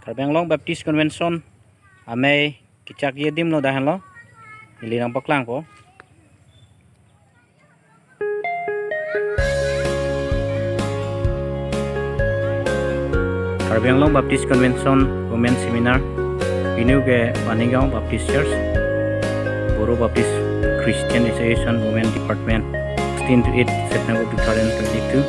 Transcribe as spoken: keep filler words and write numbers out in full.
Karbi Anglong Baptist Convention amei kechakji adim lo, dak henlo. Neli nangpaklangpo. Karbi Anglong Baptist Convention Women Seminar, pini ke Paninggaon Baptist Church, Boro Baptist Christian Association Women Department, sixteen to eight September two thousand twenty-two.